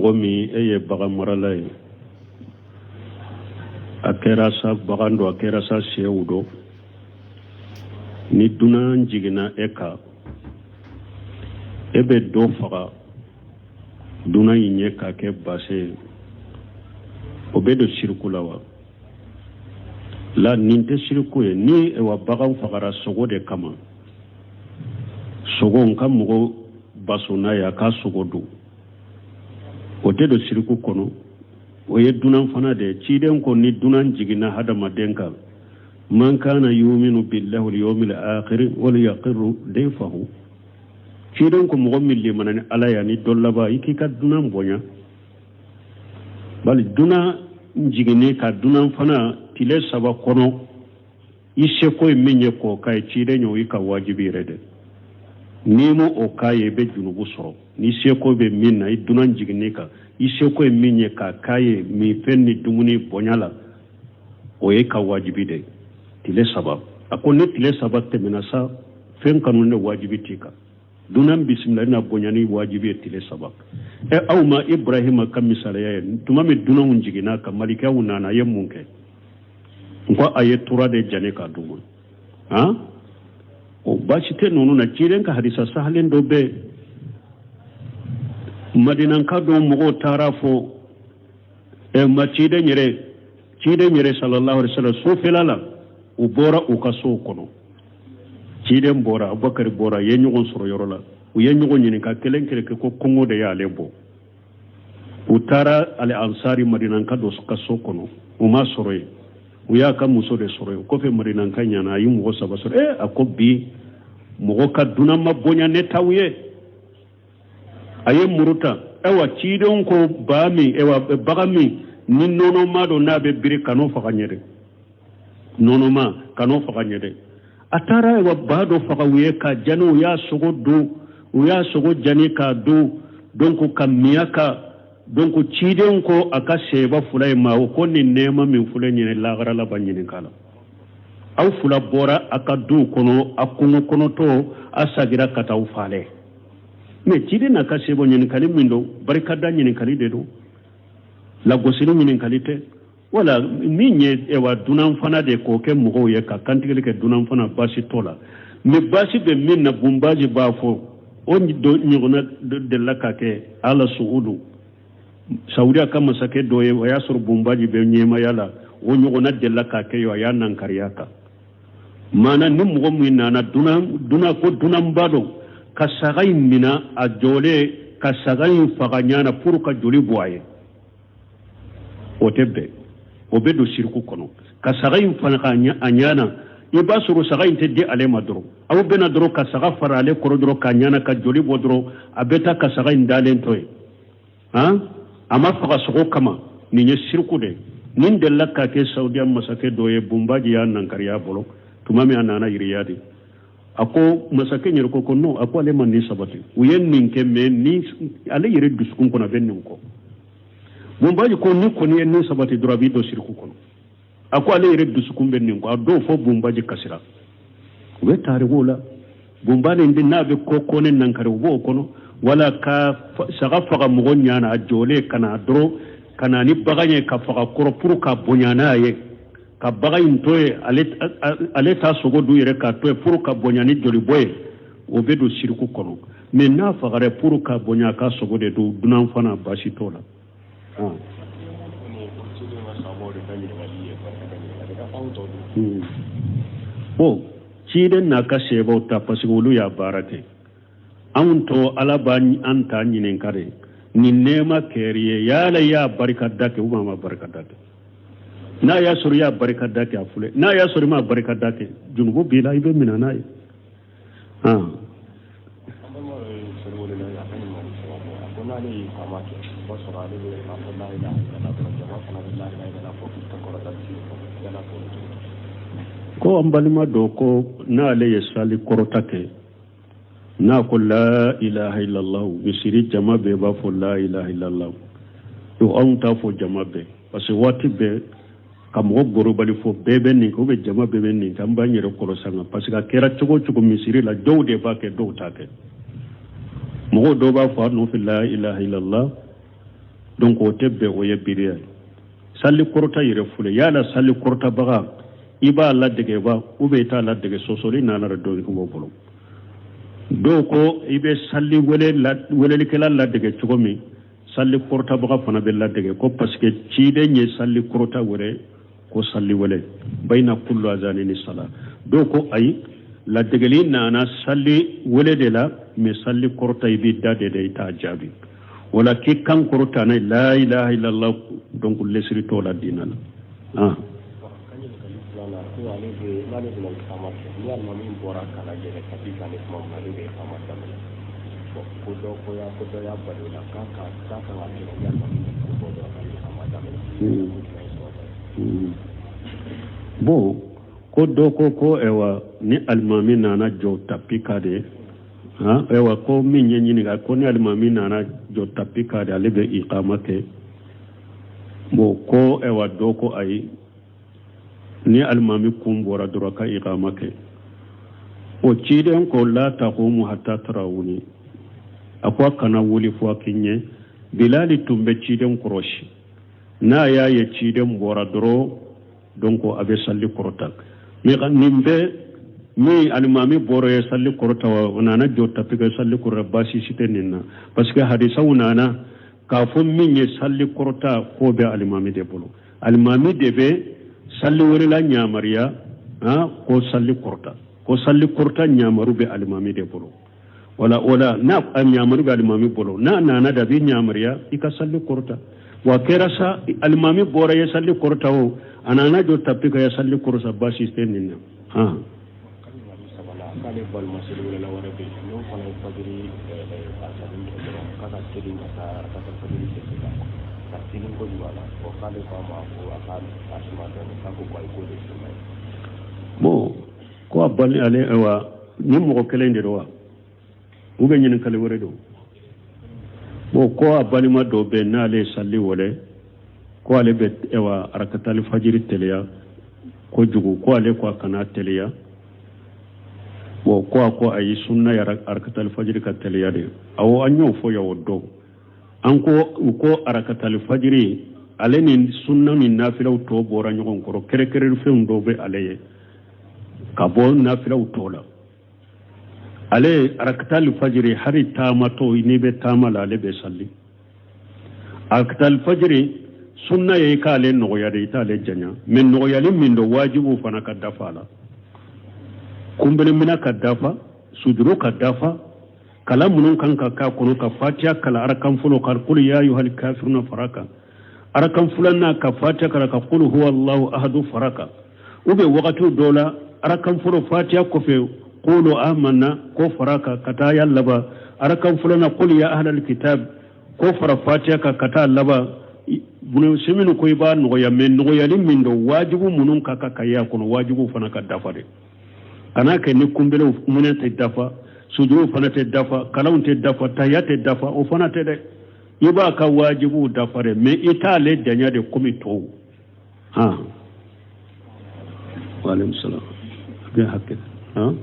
mɔgɔ min e ye bagan marala ye, a kɛra sa bagan don, a kɛra sa sɛw don, ni dunan jiginna e kan, e bɛ dɔ faga dunan in ye k'a kɛ base ye, o bɛ don siriku la wa? La, nin tɛ siriku ye. Ni wa bagan fagara sogo de kama, sogo n ka mɔgɔ baso n'a ye, a k'a sogo dun, o tɛ don siriku kɔnɔ. O ye dunan fana de ye. Ciden ko ni dunan jiginna hadamaden kan, man kana yuminu billahi wal yawmil akhir wal yaqiru dayfahu. Ciden ko mɔgɔ min limana ni Ala ye ani don laban, i k'i ka dunan bonya. Bali dunan jiginnen ka dunan fana tile 3 kɔnɔ, i seko ye min ye k'o k'a ye, ciden ye o y'i ka wajibi yɛrɛ de. N'i ma o k'a ye, i bɛ junubu sɔrɔ. N'i seko bɛ min na, i dunan jiginnen kan, i seko ye min ye k'a k'a ye minfɛn ni dumuni bonya la, o ye ka wajibi de tile 3. A ko ni tile 3 tɛmɛna sa, fɛn kanu de wajibi t'i kan. Dunan bisimila na bonyani wajibi ye tile 3. Ɛ, aw ma Ibrahima ka misaliya ye, tuma min dunanw jiginna ka malikaw nana, a ye mun kɛ? N ko a ye tura de jani k'a d'u ma. Han, o baasi tɛ ninnu na. Ciden ka hadisa sahalen dɔ bɛ Madinanka dɔw mɔgɔw taara fɔ ɛ ma ciden yɛrɛ sallallahu alaihi wasallam sufɛla la. U bɔra u ka sow kɔnɔ, ciden bɔra, Abubakar bɔra, u ye ɲɔgɔn sɔrɔ yɔrɔ la, u ye ɲɔgɔn ɲininka kelen kelen ko kɔngɔ de y'ale bɔ. U taara ale ansari Madinanka dɔ ka so kɔnɔ, u ma sɔrɔ yen, u y'a ka muso de sɔrɔ yen. Kɔfɛ Madinanka ɲana, a ye mɔgɔ 3 sɔrɔ. Ɛ, a ko bi mɔgɔ ka dunan ma bonya ne t'aw ye. A ye muru ta. Ayiwa, cidenw ko ba min, ayiwa, bagan min ni nɔnɔma don, n'a bɛ biri, kan'o faga ɲɛ dɛ, nɔnɔma kan'o faga ɲɛ dɛ. A taara, ayiwa, ba dɔ faga u ye ka jani, u y'a sogo dun, u y'a sogo jani k'a dun, donc ka miya ka. Donc cidenw ko a ka sɛba fila ye ma, o ko nin nɛɛma min filɛ ɲinɛ, lahara laban ɲininka la. Aw fila bɔra a ka duw kɔnɔ, a kungo kɔnɔtɔ, a sagira ka taa aw falɛ. Mais ciden n'a ka sɛbɛn ɲininkali min don, barikada ɲininkali de don, lagosili ɲininkali tɛ. Wala min ye ewa dunan fana de k'o kɛ mɔgɔw ye ka kantigɛli kɛ dunan fana, baasi t'o la. Mais baasi bɛ min na, Bunbaji b'a fɔ o ɲɔgɔnna delila ka kɛ ala Suudu, Saudiya ka masakɛ dɔ ye. O y'a sɔrɔ Bunbaji bɛ ɲɛmaya la, o ɲɔgɔnna delila ka kɛ yen, a y'a nankariya kan. Maana ni mɔgɔ min nana dunan dunan ko dunanba don, ka saga in mina a jɔlen, ka saga in faga ɲana pour ka joli bɔ a ye, o tɛ bɛn, o bɛ don siriku kɔnɔ. Ka saga in faga a ɲana, i b'a sɔrɔ saga in tɛ di ale ma dɔrɔn, aw bɛna dɔrɔn ka saga fara ale kɔrɔ dɔrɔn ka ɲana ka joli bɔ dɔrɔn, a bɛ taa ka saga in dalen to yen. Han, a ma faga sogo kama, nin ye siriku de ye. Nin delila ka kɛ Saudiya masakɛ dɔ ye, Bunbaji y'a nankariya bolo tuma min a nana Yiriyadi. A ko masakɛ yɛrɛ ko non, a ko ale ma nin sabati, u ye nin kɛ, mais ni ale yɛrɛ dusukun kɔnɔ a bɛ nin kɔ. Bunbaji ko ni kɔni ye nin sabati dɔrɔn, a b'i don siriku kɔnɔ. A ko ale yɛrɛ dusukun bɛ nin kɔ. A dɔw fɔ Bunbaji kasira, u bɛ tarikuw la. Bunbaji de n'a bɛ ko kɔnɛ nankari, u b'o kɔnɔ. Wala ka saga faga mɔgɔ ɲana a jɔlen ka na dɔrɔn ka na ni bagan ye ka faga kɔrɔ pour ka bonya n'a ye, ka bagan in to yen, ale t'a sogo dun yɛrɛ, k'a to yen pour ka bonya ni jolibɔ ye, o bɛ don siriku kɔnɔ. Mais n'a fagara pour ka bonya, ka sogo de don, dunan fana, baasi t'o la. Anw tɔ dun? Bon, ciden n'a ka sɛbɛw ta, parce que olu y'a baara kɛ. Anw tɔ, Ala b'an ta ɲininka de. Nin nɛɛma kɛri ye, yala i y'a barika da kɛ ou bien a ma barika da kɛ? N'a y'a sɔrɔ i y'a barika da kɛ, a filɛ. N'a y'a sɔrɔ i ma barika da kɛ, junubu b'i la, i bɛ minɛ n'a ye. An balima dɔ ye seli wele a ka ɲininkali sababu, a ko n'ale ye kama kɛ, o b'a sɔrɔ ale bɛ a fɔ la ilaha illallah dɔrɔn, jama fana bɛ la ilaha illallah fɔ k'i ka kɔrɔta misiri kɔnɔ, yala k'o bɛ cogo di? Ko an balima dɔ ko n'ale ye sali kɔrɔta kɛ, n'a ko la ilaha illallah, misiri jama bɛɛ b'a fɔ la ilaha illallah. Donc anw t'a fɔ jama bɛɛ, parce que waati bɛɛ ka mɔgɔ gorobali fɔ bɛɛ bɛ nin kɛ ou bien jama bɛɛ bɛ nin kɛ, an b'an yɛrɛ kɔlɔsi an kan, parce que a kɛra cogo o cogo misiri la, dɔw de b'a kɛ, dɔw t'a kɛ. Mɔgɔw dɔw b'a fɔ a nɔfɛ la ilaha illallah. Donc o tɛ bɛn, o ye bidiya ye. Sali kɔrɔta yɛrɛ fɔlɔ, yala sali kɔrɔtabaga i b'a ladege wa ou bien i t'a ladege? Sɔsɔli nana de dɔnnikɛlaw bolo. Dɔw ko i bɛ sali wele welelikɛla ladege cogo min, sali kɔrɔtabaga fana bɛ ladege, ko parce que ciden ye sali kɔrɔta wele ko sali wele bayina kullu azanini sala. Dɔw ko ayi, ladegeli nana sali wele de la, mais sali kɔrɔta i b'i da de i t'a jaabi. Wala k'i kan kɔrɔta n'a ye la ilaha illallah, donc lesiri t'o la diina la. Ah. Ko ale bɛ n'ale bɛna ikama kɛ, ni alimami bɔra ka na yɛlɛ tapi kan ne tuma min na, ale bɛ ikama daminɛ. Bon, ko dɔ ko ya ko dɔ y'a bali o la k'a ka k'a kan ka kɛ ni alimami bɛ bɔ dɔrɔn k'a bɛ ikama daminɛ. Ko jumɛn ye sawaba ye? Bon, ko dɔ ko ko ɛwa ni alimami nana jɔ tapi kan de, han, ɛwa ko min ye ɲininka ko ni alimami nana jɔ tapi kan de, ale bɛ ikama kɛ. Bon, ko ɛwa dɔ ko ayi, ni alimami kun bɔra dɔrɔn ka ikama kɛ. O ciden ko la taqumu hatta tarawuni, a ko a kana wuli fo a k'i ɲɛ. Bilali tun bɛ ciden kɔrɔsi, n'a y'a ye ciden bɔra dɔrɔn, donc a bɛ sali kɔrɔta. Mais nin bɛɛ ni alimami bɔra ye sali kɔrɔta wa o nana jɔ tapi kan sali kɔrɔta, baasi si tɛ nin na, parce que hadisaw nana k'a fɔ min ye sali kɔrɔta k'o bɛ alimami de bolo. Alimami de bɛ sali welela ɲamariya ko sali kɔrɔta, ko sali kɔrɔta ɲamaru bɛ alimami de bolo. Wala wala n'a ɲamaru bɛ alimami bolo, n'a nana da bi ɲamariya i ka sali kɔrɔta. Wa kɛra sa alimami bɔra ye sali kɔrɔta o a nana jɔ tapi kan ye sali kɔrɔta, baasi tɛ nin na. Han. K'ale balima seli welela wɛrɛ bɛ yen, n'o fana ye fajiri asani kɛ dɔrɔn k'a ka teli ka taa arakatal fajiri kɛ sisan, ka teli kojugu a la. Bon, k'ale ko a ma ko a ka a suma dɔɔni, k'a ko ko ayi, k'o de sunna ye. Bon, ko a bali ale wa ni mɔgɔ kelen de don wa ou bien ɲininkali wɛrɛ don? Bon, ko a balima dɔ bɛ yen, n'ale ye sali wele ko ale bɛ ɛwa arakatali fajiri teliya kojugu, ko ale ko a kana teliya. Bon, ko a ko ayi, sunna ye arakatali fajiri ka teliya de. Awɔ, an y'o fɔ yan o don. An ko u ko arakatali fajiri ale ni sunna ni nafilaw tɔ bɔra ɲɔgɔn kɔrɔ, kɛrɛkɛrɛfɛnw dɔw bɛ ale ye ka bɔ nafilaw tɔ la. Ale arakatali fajiri, hali taamatɔ n'i bɛ taama la, ale bɛ sali arakatali fajiri. Sunna ye i k'ale nɔgɔya de, i t'ale janya, mais nɔgɔyali min don, wajibu fana ka dafa a la, kunbɛnminɛ ka dafa, sujuru ka dafa, kalan minnu kan ka k'a kɔnɔ, ka fatiya kalan arakan fɔlɔ ka kulu ya ayyuhal kafiruna fara kan, arakan filanan ka fatiya kalan ka kulu huwa allahu ahadu fara kan, ou bien wagatiw dɔw la arakan fɔlɔ fatiya kɔfɛ kulu amanna ko fara kan ka taa ya laban, arakan filanan kulu ya ahlal kitab ko fara fatiya kan ka taa laban. Siminu ko i b'a nɔgɔya, mais nɔgɔyali min don, wajibu minnu ka kan ka ye a kɔnɔ, wajibu fana ka dafa de. Kana kɛ ni kunbɛlɛw minɛ tɛ dafa, sujuruw fana tɛ dafa, kalanw tɛ dafa, tahiya tɛ dafa, o fana tɛ dɛ. I b'a ka wajibuw dafa dɛ, mais i t'ale janya de komi tɔw. Han, waaleykum salam. A bɛ hakɛ han,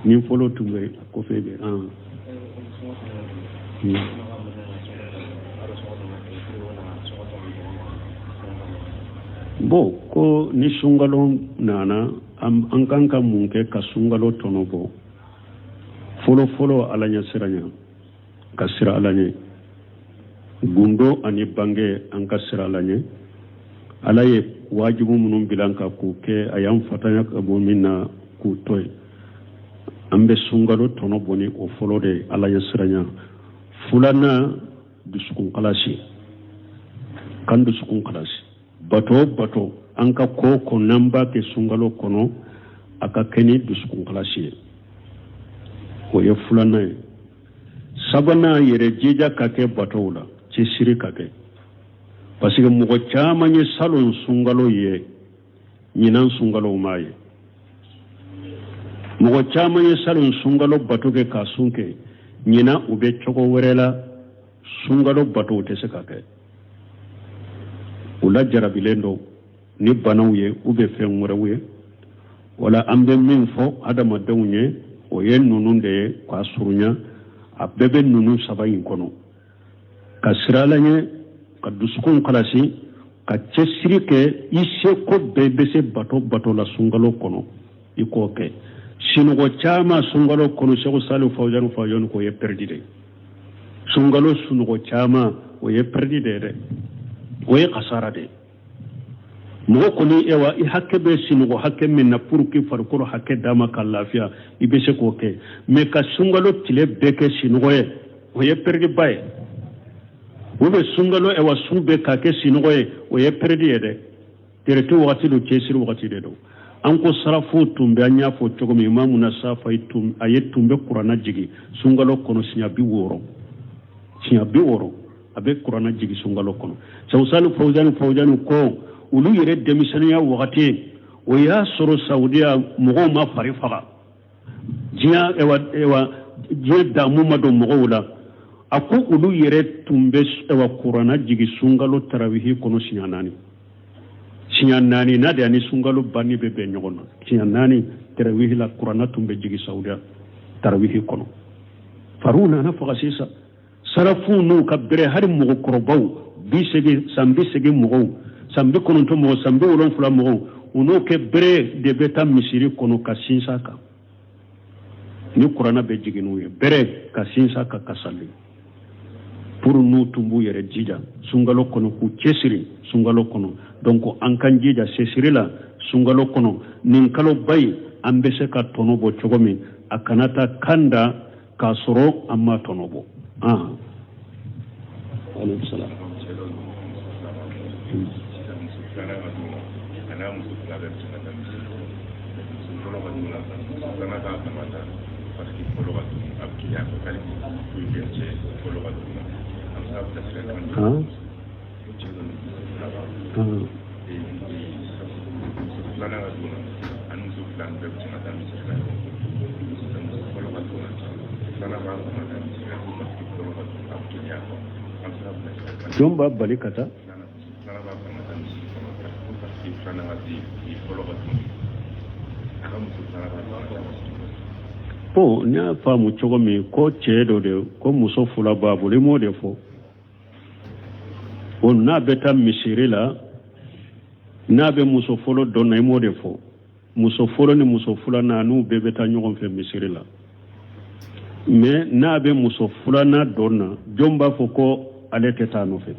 ni fɔlɔ tun bɛ kɔfɛ bɛ han. Bon, ko ni sunkalo nana, an kan ka mun kɛ ka sunkalo tɔnɔ bɔ? Fɔlɔ fɔlɔ, ala ɲɛ siranya, ka sira ala ɲɛ, gundo ani bange, an ka sira ala ɲɛ. Ala ye wajibu minnu bila an kan k'u kɛ, a y'an fatanya ka bɔ min na k'u to yen. An bɛ sunkalo tɔnɔ bɔ ni o fɔlɔ de ye, ala ɲɛ siranya. Filanan, dusukun kalasi, kan dusukun kalasi. Bato o bato, an ka ko ko n'an b'a kɛ sunkalo kɔnɔ, a ka kɛ ni dusukun kalasi ye. O ye filanan ye. Sabanan, yɛrɛ jija ka kɛ batow la, cɛsiri ka kɛ, parce que mɔgɔ caman ye salon sunkalo ye, ɲinan sunkalo m'a ye. Mɔgɔ caman ye salon sunkalo bato kɛ k'a sun kɛ, ɲinan u bɛ cogo wɛrɛ la, sunkalo batow tɛ se ka kɛ. U lajarabilen don ni banaw ye u bɛ fɛn wɛrɛw ye. Wala an bɛ min fɔ adamadenw ye, o ye ninnu de ye k'a surunya. A bɛɛ bɛ ninnu saba in kɔnɔ: ka sira ala ɲɛ, Ka dusukun kalasi, ka cɛsiri kɛ i seko bɛɛ bɛ se bato bato la sunkalo kɔnɔ, i k'o kɛ. Sinɔgɔ caman sunkalo kɔnɔ, Sɛku Salihu Fawuzani Fawuzani k'o ye pɛrɛdi de ye. Sunkalo sunɔgɔ caman, o ye pɛrɛdi de ye dɛ, o ye kasara de ye. Mɔgɔ kɔni, ewa, i hakɛ bɛ sinɔgɔ hakɛ min na pour que farikolo hakɛ d'a ma ka lafiya, i bɛ se k'o kɛ. Mais ka sunkalo tile bɛɛ kɛ sinɔgɔ ye, o ye pɛrɛdiba ye. O bɛ sunkalo, ewa, su bɛɛ k'a kɛ sinɔgɔ ye, o ye pɛrɛdi ye dɛ. Tɛrɛti wagati don, cɛsiri wagati de don. An ko sarafu tun bɛ, an y'a fɔ cogo min, imamu na safa tun a ye tun bɛ kuranna jigin sunkalo kɔnɔ siɲɛ 60, siɲɛ 60 a bɛ kuranna jigin sunkalo kɔnɔ. Sɛku Salihu Fawuzani Fawuzani ko olu yɛrɛ denmisɛnninya wagati, o y'a sɔrɔ Saudiya mɔgɔw ma fari faga, diɲɛ, ewa, ewa, diɲɛ damu ma don mɔgɔw la. A ko olu yɛrɛ tun bɛ, ewa, kuranna jigin sunkalo tarawihi kɔnɔ siɲɛ 4, siɲɛ 4 n'a de ani sunkalo banni bɛ bɛn ɲɔgɔn na. Siɲɛ 4 tarawihi la, kuranna tun bɛ jigin Saudiya tarawihi kɔnɔ. Fariw nana faga sisan, sarafuw n'u ka bere, hali mɔgɔkɔrɔbaw 80, san 80 mɔgɔw, san 90 mɔgɔw, san 70 mɔgɔw, u n'o kɛ bere de bɛ taa misiri kɔnɔ ka sinsin kan ni kuranna bɛ jigin n'u ye, bere ka sinsin kan ka sali. Pour n'u tun b'u yɛrɛ jija sunkalo kɔnɔ, k'u cɛsiri sunkalo kɔnɔ. Donc an k'an jija cɛsiri la sunkalo kɔnɔ. Nin kaloba in, an bɛ se ka tɔnɔ bɔ cogo min, a kana taa kan da k'a sɔrɔ an ma tɔnɔ bɔ. Aleykum salaam. Muso filanan ka d'u ma, a n'a muso fila bɛɛ bɛ se ka taa misiri kɔnɔ. Muso fɔlɔ ka d'u la, muso filanan b'a ban ka taa parce que fɔlɔ ka d'u ma, a bɛ keleya fɔ k'ale tɛ foyi kɛ cɛ fɔlɔ ka d'u ma. An bɛ se ka bilasiralikan di cɛ dɔ ni muso fila b'a bolo, muso filanan ka d'u ma, ani muso fila bɛɛ bɛ se ka taa misiri la ɲɔgɔn fɛ. Sisan muso fɔlɔ ka d'u ma, filanan b'a ban ka taa misiri la parce que fɔlɔ ka d'u ma, a bɛ keleya fɔ. An bɛ se ka bilasiralikan Jɔn b'a bali ka taa? Filanan, muso filanan b'a ban ka taa misiri kɔnɔ parce que filanan ka di fɔlɔ ka d'u a ka muso filanan b'a ban ka taa misiri kɔnɔ. Bon, n y'a faamu cogo min, ko cɛ dɔ de ko muso fila b'a bolo, i m'o de fɔ. O n'a bɛ taa misiri la, n'a bɛ muso fɔlɔ dɔn na, i m'o de fɔ. Muso fɔlɔ ni muso filanan, n'u bɛɛ bɛ taa ɲɔgɔn fɛ misiri la, mais n'a bɛ muso filanan dɔn na, jɔn b'a fɔ ko ale tɛ taa nɔfɛ?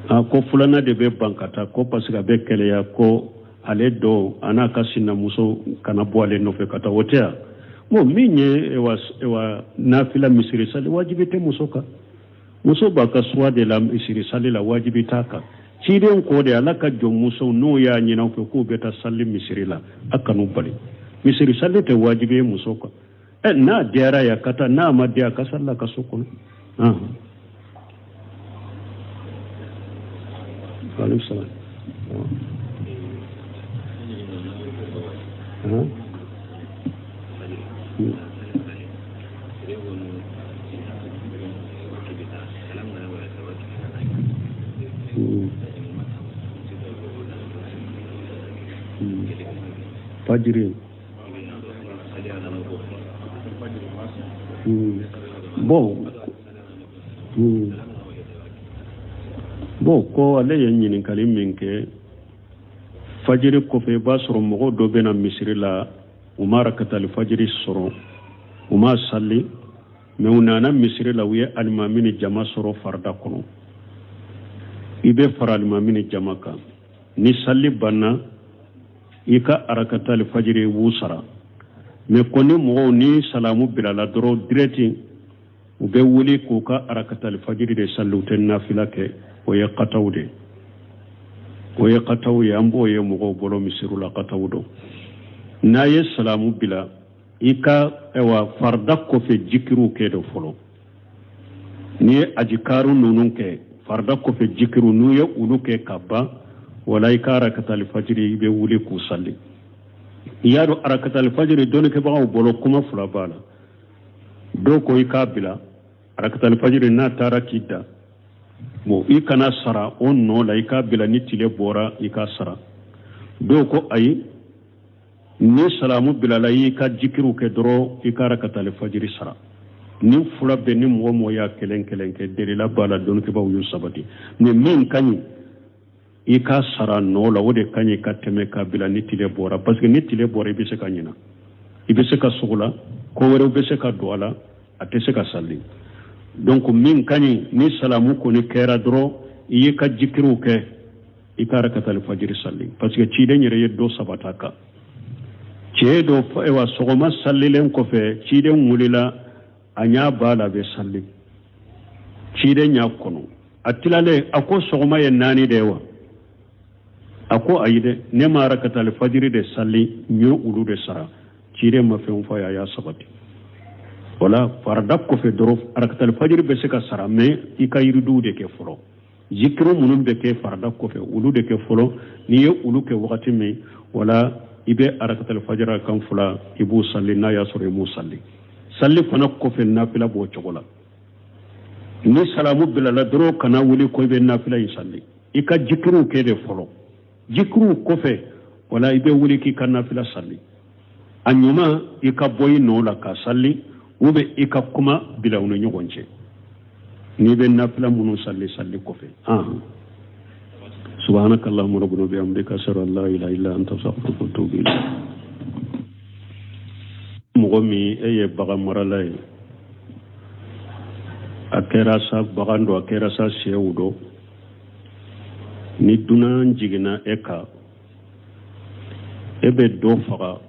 A ko filanan de bɛ ban ka taa, ko parce que a bɛ kɛlɛya ko ale dɔn a n'a ka sinamuso kana bɔ ale nɔfɛ ka taa. O tɛ yan. Bon, min ye, ewa, ewa, nafila misiri sali, wajibi tɛ muso kan. Muso b'a ka choix de la misiri sali la, wajibi t'a kan. Ciden ko de, Ala ka jɔnmusow, n'o y'a ɲini aw fɛ k'u bɛ taa sali misiri la, a kan'u bali. Misiri sali tɛ wajibi ye muso kan. Ɛ, n'a diyara ya, ka taa. N'a ma diya, ka sali la ka so kɔnɔ. Aleykum salaam. Fajiri. Bon. Bon, ko ale ye ɲininkali min kɛ fajiri kɔfɛ, i b'a sɔrɔ mɔgɔw dɔ bɛ na misiri la, u ma rakatali fajiri sɔrɔ, u ma sali, mais u nana misiri la, u ye alimami ni jama sɔrɔ farida kɔnɔ. I bɛ fara alimami ni jama kan. Ni sali banna, i ka arakatali fajiri, i b'u sara. Mais ko ni mɔgɔw ni salamu bilala dɔrɔn, direct u bɛ wuli k'u ka arakatali fajiri de sali, u tɛ nafila kɛ, o ye kataw de, o ye kataw ye. An b'o ye mɔgɔw bolo misiriw la, kataw don. N'a ye salamu bila, i ka, ayiwa, farida kɔfɛ jikiriw kɛ de fɔlɔ. N'i ye ajikaru ninnu kɛ, farida kɔfɛ jikiriw, n'u ye olu kɛ ka ban, wala i ka arakatali fajiri, i bɛ wuli k'u sali. I y'a dɔn, arakatali fajiri, dɔnnikɛbagaw bolo, kuma fila b'a la. Dɔw ko i k'a bila arakatali fajiri, n'a taara k'i da, bon, i kana sara o nɔ la, i k'a bila, ni tile bɔra, i k'a sara. Dɔw ko ayi, ni salamu bilala, i ka jikiriw kɛ dɔrɔn, i ka arakatali fajiri sara. Nin fila bɛɛ ni mɔgɔ mɔgɔ y'a kelen kelen kɛ, delila b'a la, dɔnnikɛbaaw y'u sabati. Mais min ka ɲi, i k'a sara nɔ la, o de ka ɲi ka tɛmɛ k'a bila ni tile bɔra, parce que ni tile bɔra, i bɛ se ka ɲina, i bɛ se ka sogola, ko wɛrɛw bɛ se ka don a la, a tɛ se ka sali. Donc min ka ɲi, ni salamu kɔni kɛra dɔrɔn, i y'i ka jikiriw kɛ, i ka rakatali fajiri sali, parce que ciden yɛrɛ ye dɔ sabata kan. Cɛ dɔ, ayiwa, sɔgɔma salilen kɔfɛ, ciden wulila, a ɲa b'a la, a bɛ sali, ciden y'a kɔnɔ. A tilalen, a ko sɔgɔma ye naani de ye wa? A ko ayi dɛ, ne ma rakatali fajiri de sali, n ye olu de sara. Ciden ma fɛn fɔ a ye, a y'a sabati. Wala farida kɔfɛ dɔrɔn, rakatali fajiri bɛ se ka sara, mais i ka yiriduw de kɛ fɔlɔ. Zikiru minnu bɛ kɛ farida kɔfɛ, olu de kɛ fɔlɔ. N'i ye olu kɛ wagati min, wala i bɛ arakatali fajiri kan fila, i b'u sali. N'a y'a sɔrɔ i m'u sali, sali fana kɔfɛ nafila b'o cogo la. Ni salamu bilala dɔrɔn, kana wuli ko i bɛ nafila in sali, i ka zikiruw kɛ de fɔlɔ. Zikiruw kɔfɛ, wala i bɛ wuli k'i ka nafila sali. A ɲuman, i ka bɔ i nɔ la ka sali, ou bien i ka kuma bila u ni ɲɔgɔn cɛ n'i bɛ nafila minnu sali sali kɔfɛ. Subhanaka allahumma rabbana bihamdika, ashhadu an la ilaha illa anta, astaghfiruka wa atubu ilayk. Mɔgɔ min e ye bagan marala ye, a kɛra sa bagan don, a kɛra sa sɛw don, ni dunan jiginna e kan, e bɛ dɔ faga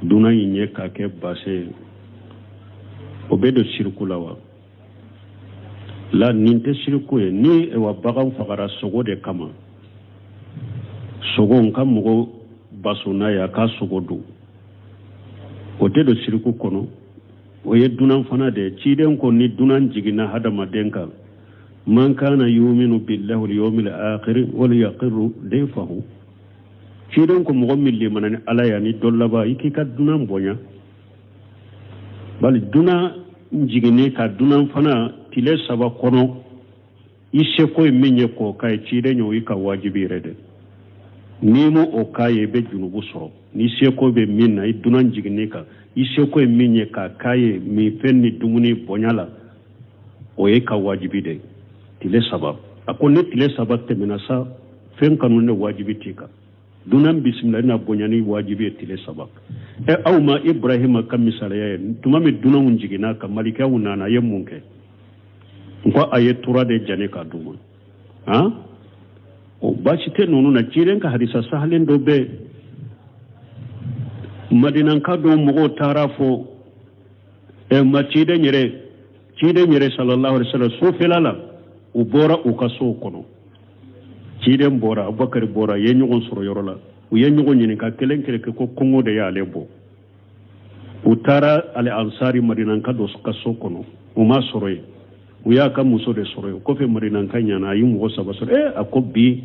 dunan in ye k'a kɛ base ye, o bɛ don siriku la wa? La, nin tɛ siriku ye. Ni wa bagan fagara sogo de kama, sogo n ka mɔgɔ baso n'a ye, a ka sogo dun, o tɛ don siriku kɔnɔ. O ye dunan fana de ye. Ciden ko ni dunan jiginna hadamaden kan, man kana yuminu billahi wal yawmil akhir wal yaqiru dayfahu. Ciden ko mɔgɔ min limana ni Ala ye ani don laban, i k'i ka dunan bonya. Bali dunan jiginni ka dunan fana tile 3 kɔnɔ, i seko ye min ye k'o k'a ye, ciden ye o y'i ka wajibi yɛrɛ de. N'i m'o o k'a ye, i bɛ junubu sɔrɔ. Ni seko bɛ min na, i dunan jiginni kan, i seko ye min ye k'a k'a ye minfɛn ni dumuni bonya la, o ye ka wajibi de tile 3. A ko ni tile 3 tɛmɛna sa, fɛn kanu ne wajibi t'i kan. Dunan bisimila na bonya ni wajibi ye tile 3. Ɛ, aw ma Ibrahima ka misaliya ye, tuma min dunanw jiginna ka malikaw nana, a ye mun kɛ? N ko a ye tura de jani k'a d'u ma. Han, o baasi tɛ ninnu na. Ciden ka hadisa sahalen dɔ bɛ Madinanka dɔ mɔgɔw taara fɔ ɛ ma ciden yɛrɛ sallallahu alaihi wasallam sufɛla la, u bɔra u ka sow kɔnɔ. Ciden bɔra, Abubakar bɔra, ye ɲɔgɔn sɔrɔ yɔrɔ la, u ye ɲɔgɔn ɲininka kelen kelen kɛ ko kɔngɔ de y'ale bɔ. U taara ale ansari Madinanka dɔ ka so kɔnɔ, u ma sɔrɔ yen, u y'a ka muso de sɔrɔ yen. Kɔfɛ Madinanka ɲana, a ye mɔgɔ 3 sɔrɔ. A ko bi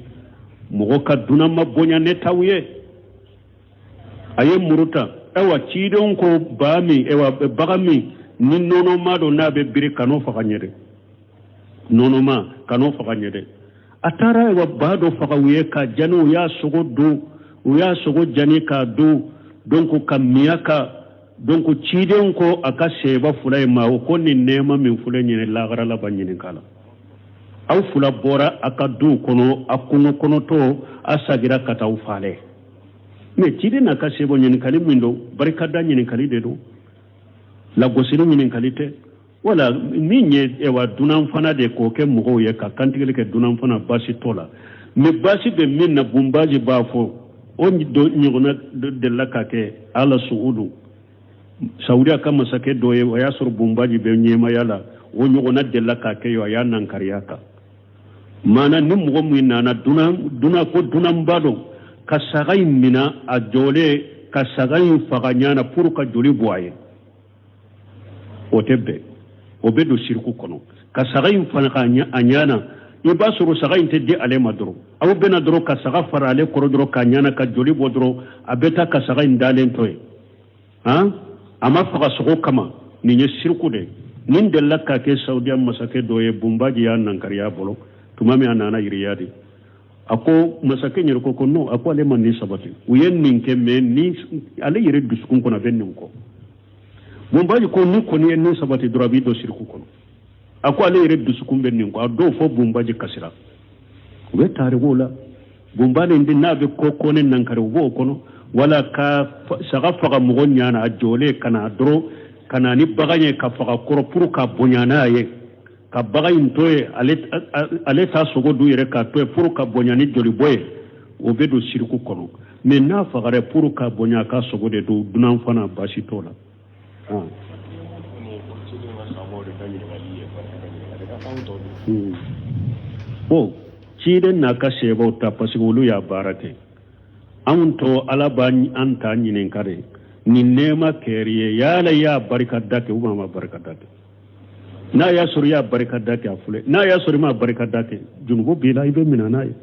mɔgɔ ka dunan ma bonya ne t'aw ye. A ye muru ta. Ayiwa, cidenw ko ba min, ayiwa, bagan min ni nɔnɔma don, n'a bɛ biri, kan'o faga ɲɛ dɛ, nɔnɔma kan'o faga ɲɛ dɛ. A taara, ayiwa, ba dɔ faga u ye ka jani, u y'a sogo dun, u y'a sogo jani k'a dun, donc ka miya ka. Donc ciden ko a ka sɛba fila ye ma, o ko nin nɛɛma min filɛ ɲini, lahara laban ɲininka la. Aw fila bɔra a ka duw kɔnɔ, a kungo kɔnɔtɔ, a sagira ka taa aw falɛ. Mais ciden n'a ka sɛbɔ, ɲininkali min don, barikada ɲininkali de don, lagosili ɲininkali tɛ. Wala min ye, ewa, dunan fana de k'o kɛ mɔgɔw ye ka kantigɛli kɛ dunan fana, baasi t'o la. Mais baasi bɛ min na, Bunbaji b'a fɔ o ɲɔgɔnna delila ka kɛ ala Suudu, Saudiya ka masakɛ dɔ ye. O y'a sɔrɔ Bunbaji bɛ ɲɛmaya la, o ɲɔgɔnna delila ka kɛ yen, a y'a nankariya kan. Maana ni mɔgɔ min nana dunan dunan ko dunanba don, ka saga in mina a jɔlen, ka saga in faga ɲana pour ka joli bɔ a ye, o tɛ bɛn, o bɛ don siriku kɔnɔ. Ka saga in faga a ɲana, i b'a sɔrɔ saga in tɛ di ale ma dɔrɔn, aw bɛna dɔrɔn ka saga fara ale kɔrɔ dɔrɔn k'a ɲana ka joli bɔ dɔrɔn, a bɛ taa ka saga in dalen to yen. Han, a ma faga sogo kama, nin ye siriku de ye. Nin delila ka kɛ Saudiya masakɛ dɔ ye, Bunbaji y'a nankariya bolo tuma min a nana Yiriyadi. A ko masakɛ yɛrɛ ko non, a ko ale ma nin sabati, u ye nin kɛ, mais ni ale yɛrɛ dusukun kɔnɔ, a bɛ nin kɔ. Bunbaji ko ni kɔni ye nin sabati dɔrɔn a b'i don siriku kɔnɔ. A ko ale yɛrɛ dusukun bɛ nin kɔ a dɔw fɔ bunbaji kasira. U bɛ tarikuw la bunba nin n'a bɛ ko kɔnɛ nankari u b'o kɔnɔ wala ka saga faga mɔgɔ ɲana a jɔlen ka na dɔrɔn ka na ni bagan ye ka faga kɔrɔ pour ka bonya n'a ye ka bagan in to yen ale t'a sogo dun yɛrɛ k'a to yen pour ka bonya ni jolibɔ ye o bɛ don siriku kɔnɔ mais n'a fagara pour ka bonya a ka sogo de dun dunan fana baasi t'o la. Bon ciden n'a ka sebaw ta parce que olu y'a baara kɛ anw tɔ ala b'an ta ɲininka de nin nɛɛma kɛr'i ye yala i y'a barika da kɛ ou bien a ma barika da kɛ n'a y'a sɔrɔ i y'a barika da kɛ a filɛ n'a y'a sɔrɔ i ma barika da kɛ junubu b'i la i bɛ minɛ n'a ye.